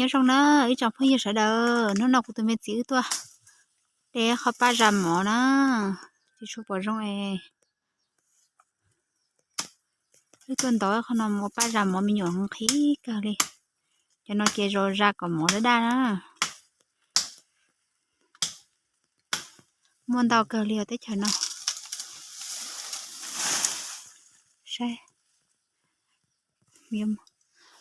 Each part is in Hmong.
Nyob zoo na ib tsoom phooj ywg sawv daws, hnub no kuv tus me txiv wb tuaj de qhov paj zas mov na, tsis tshua pom zoo es wb tuaj ntov qhov no mus ua paj zas mov me nyuam nqhis kawg li. Cov no ces zas kom mov daj daj na. Muaj ntau kawg li os teb chaws no. Saib,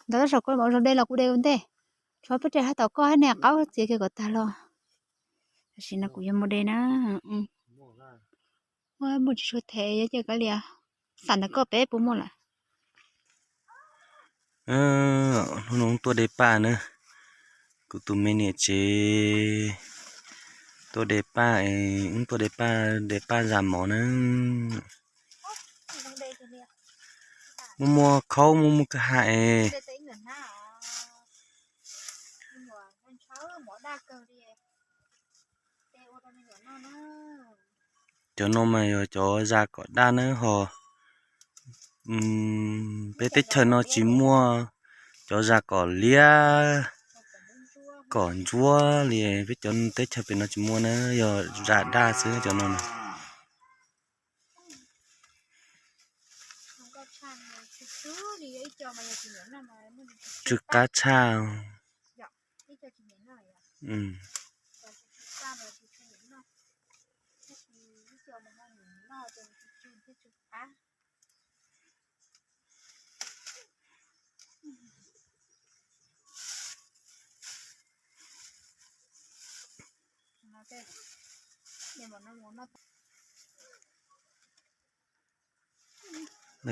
ntov tab saum koj mov zog de los kuv de ua ntej. Tshuav peb rau hab tom koj hab niag qaub txiav kiag kom tag los. Tam sim no kuv yuav mus de na. Muaj tsis tshua them yog ces kav liam, xam ntawm koj peb puas muaj lawm. Hnub no tuaj de paj na, kuv tus me niam tsev tuaj de paj, wb tuaj de paj, de paj zas mov na. Muaj muaj khaub muaj muaj kwj ha es. Cov no mas yog cov zas kom daj na ho. Peb teb chaws no tsis muaj cov zas kom liab kom ntsuab li, peb cov teb chaws pem no tsis muaj na, yog zas daj xwb cov no na. Tsw qab tshaj.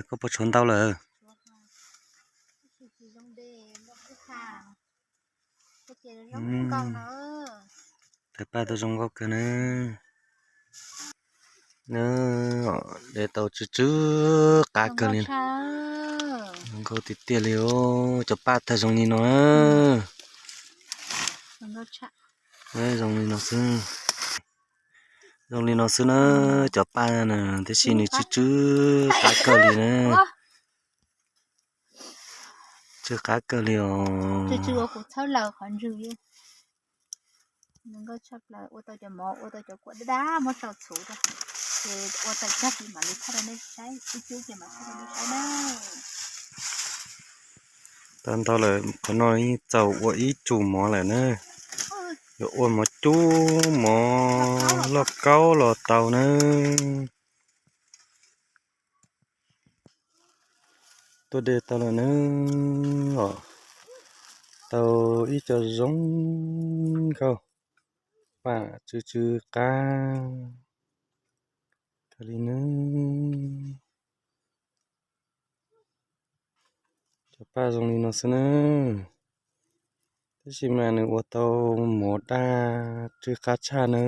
Koj puas tshuav ntau lawm? Tawg paj tau zoo nkauj kawg na. De tau tsw tsw qab kawg li. Zoo nkauj tiag tiag li os, cov paj tawg zoo li no. Zoo li no xwb. Zoo li no xwb na, cov paj na, tab sis nws tsw tsw qab kawg li na. Tsw qab kawg li os. Ua tau cov mov, ua tau cov kua daj daj muab tsau txhuv rau, ces ua tau tag kis mam li thaij rau nej saib, ib cub ces mam thaij rau nej saib na. Tag ntau lawm, qhov no yeej txaus ua ib tsum mov lawm na. Yuav ua mov cub mov lauj kaub los tau na. Tuaj de tau lawm na, tau ib co zoo nkauj, paj tsw tsw qab kawg li na. Cov paj zoo li no xwb na, tab sis mas nws ua tau mov daj tsw qab tshaj na.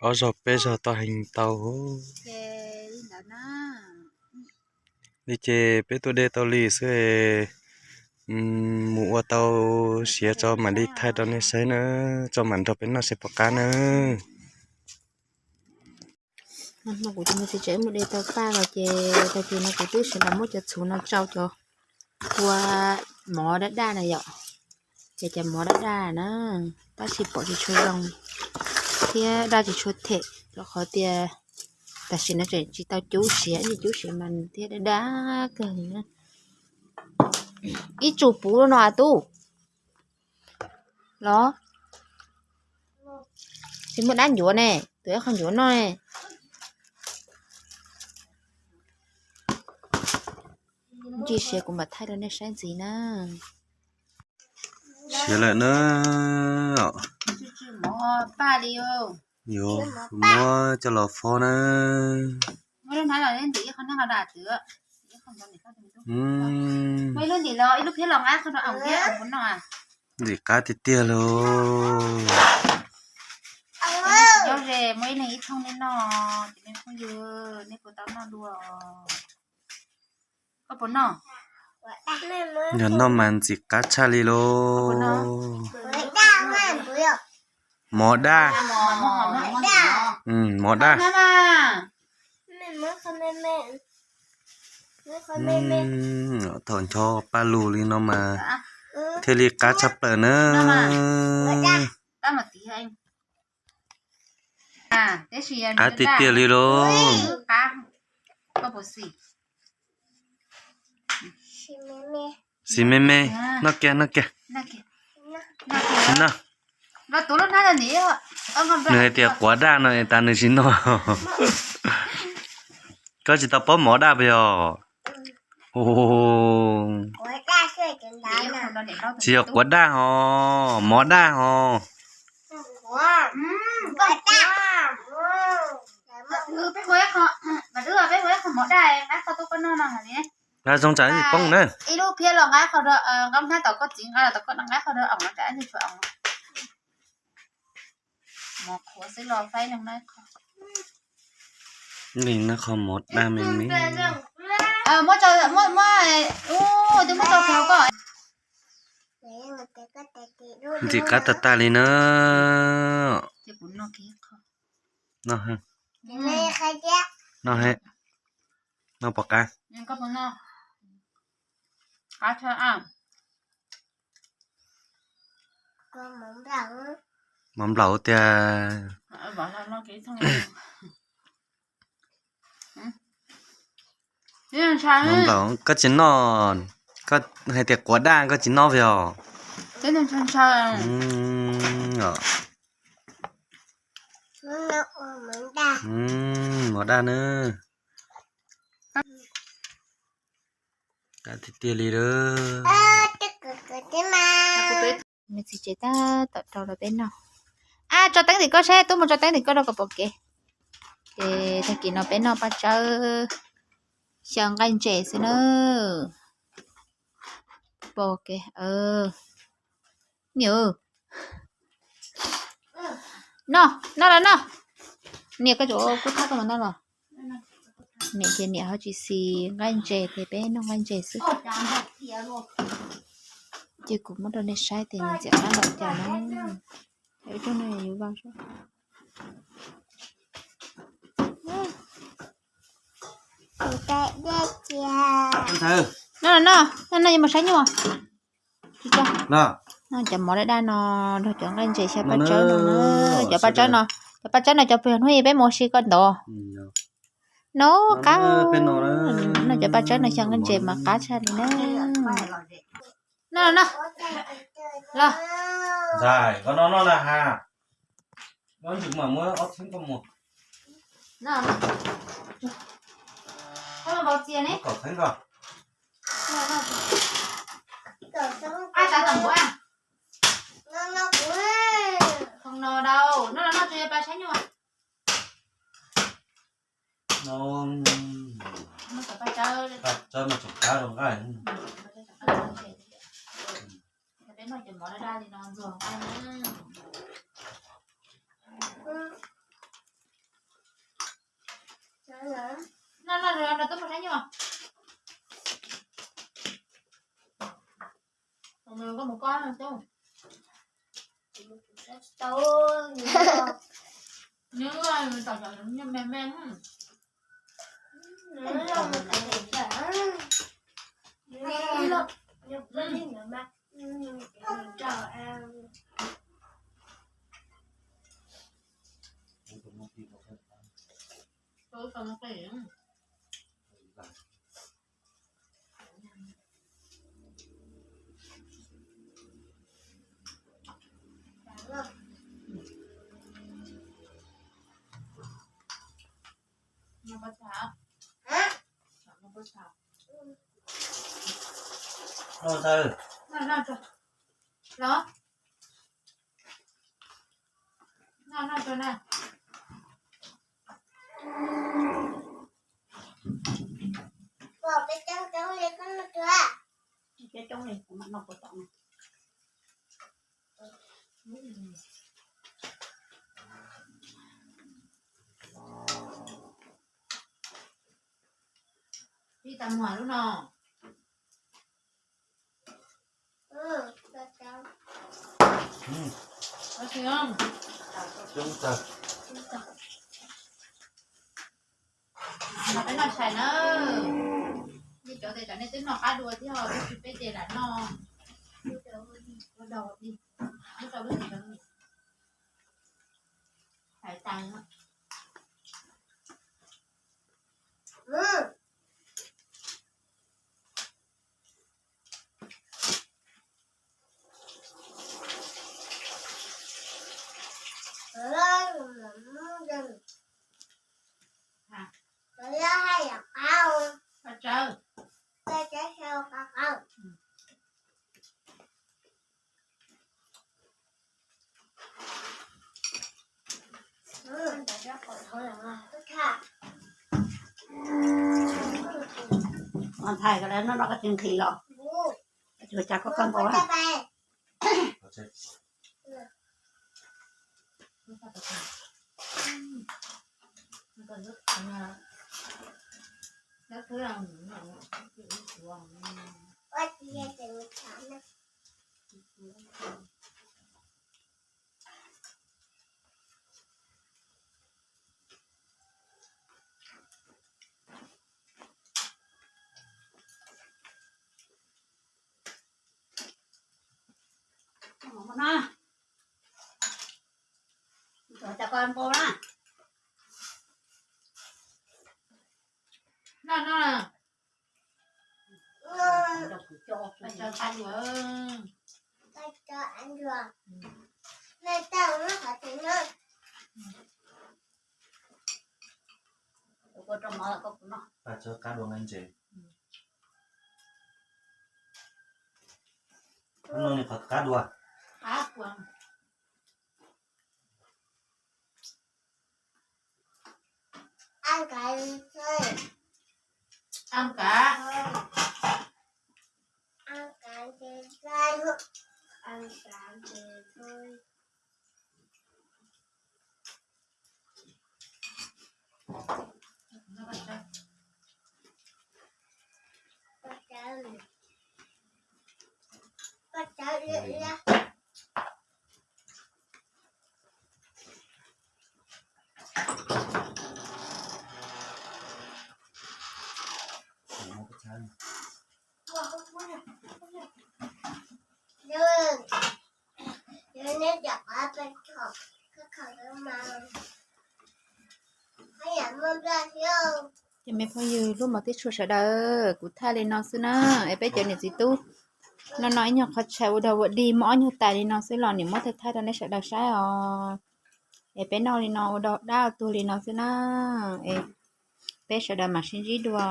Ob zaug peb zaug tau heev tau. Li ces peb tuaj de tau li xwb, mus ua tau siav tso mam li thaij rau nej saib na, tso mam nrog peb noj saib puas qab na. Kuv tus me txiv tsev mus de tau paj los ces tag kis no kuv twb sawv los muab cov txhuv no tsau cov kua mov daj daj na yom. Ces cov mov daj daj na, tab sis pom tsis tshua zoo thiab daj tsis tshua them rau qhov tias tam sim no tseem tsis tau cub siav, ib cub siav mas thiaj daj daj kawg li na. Ib tsum puv no a tub los, tsis muaj dab ncuav ne, tuav ib qho ncuav noj ne. Ntsis siav kuv mam thaij rau nej saib ntxiv na. Siav lawm na. Yuav muab coj los faub na. Ntim qab tiag tiag lauj. Muaj ib leeg ib thooj nej noj, ces nej phooj ywg nej puas tau noj dua? Koj puas noj? Yog noj mas ntxim qab tshaj li lauj. Mov daj. Mov daj. Thaum ncho paj lug li no mas thiaj li qab tshaj plaws na. Qab tiag tiag li lauj. Xis me me, noj kiag noj kiag. Nws hais tias quav daj no es tas nws tsis noj. Koj tsis tau paub mov daj puas yog? Tsis yog quav daj ho, mov daj ho. Zoo tsam poob na. Ib lub phiab los nqa qhov rau, nqa hnab tom koj txiv, nqa los tom koj, nqa qhov rau, nqa tsam tshuav mov qhuav xwb los faib no na. Li no qhov mov daj me me. Muab, muab, twb muab rau koj. Ntxim qab tag tag li na. Noj, noj pom qab. Mov nplaum tiag. Mov nplaum koj tsis noj, koj hais tias quav daj koj tsis noj puas yog? Mov daj na. Qab tiag tiag li lawm. Me txiv tsev tab tom rau rau peb noj. Ab, tso teeb tim koj saib, tub mus tso teeb tim koj rau kom pom kev. Ces tag kis no peb noj paj tsawb xyaw nqaij ntses xwb na. Pom kev, niam. Noj, noj los noj. Niam, koj tsuas kub thab koj mus noj los. Niam ces niam ho tsis xis nqaij ntses ces peb noj nqaij ntses xwb. Ces kuv muab rau nej saib tias nws ntxim qab npaum cas na. Ib rooj no yuav vau. Noj, noj, noj, noj, yuav mus saib nyuj. Noj cov mov daj daj no nrog cov nqaij ntses xyaw paj tsawb no na. Cov paj tsawb no, cov paj tsawb no cov pw hnub ib peb mus ua si koj ntov. No qab, noj cov paj tsawb no xyaw nqaij ntses mas qab tshaj li na. Noj, noj, los. Koj noj noj na ha. Koj los vau txias ne. Ai, xav tom npuav. Khoom no dau, noj los noj tsuas yog paj saib nyuj. Noj cov paj tsawb, paj tsawb mas tseem qab zoo nqaij. Peb noj cov mov daj daj li no ntxuag nqaij na. Noj, noj, noj tub mus saib nyuj. Koj mus koj tub. Nws tom me me. Los. Noj, noj tso na. Peb coob coob li, koj noj tso. Coob coob li, kuv mam noj puas tom na. Ib tag muag lub no. Coob tag. Peb noj tshais na. Nej cov tes tam nej twb noj qab dua thiab, tab sis peb ces lam noj. Ua dog dig, ua rau lub tshais tas. Ntxhais ko no no koj tsis nqhis los, ua cas koj koj npau na. Cov koj npau na. No no. Paj tsawb qab dua nqaij ntses. Qab dua. Ces me phooj ywg hlub mos tib tshua sawv daws, kuv thaij li no xwb na, es peb cov niam txiv tub no no ib nyuag qhov tshais ua dog ua dig muaj ob nyuag tais li no xwb los niam muab thaij thaij rau nej sawv daws saib os. Es peb noj li no ua dog dab tuag li no xwb na, es peb sawv daws mam sib ntsib dua.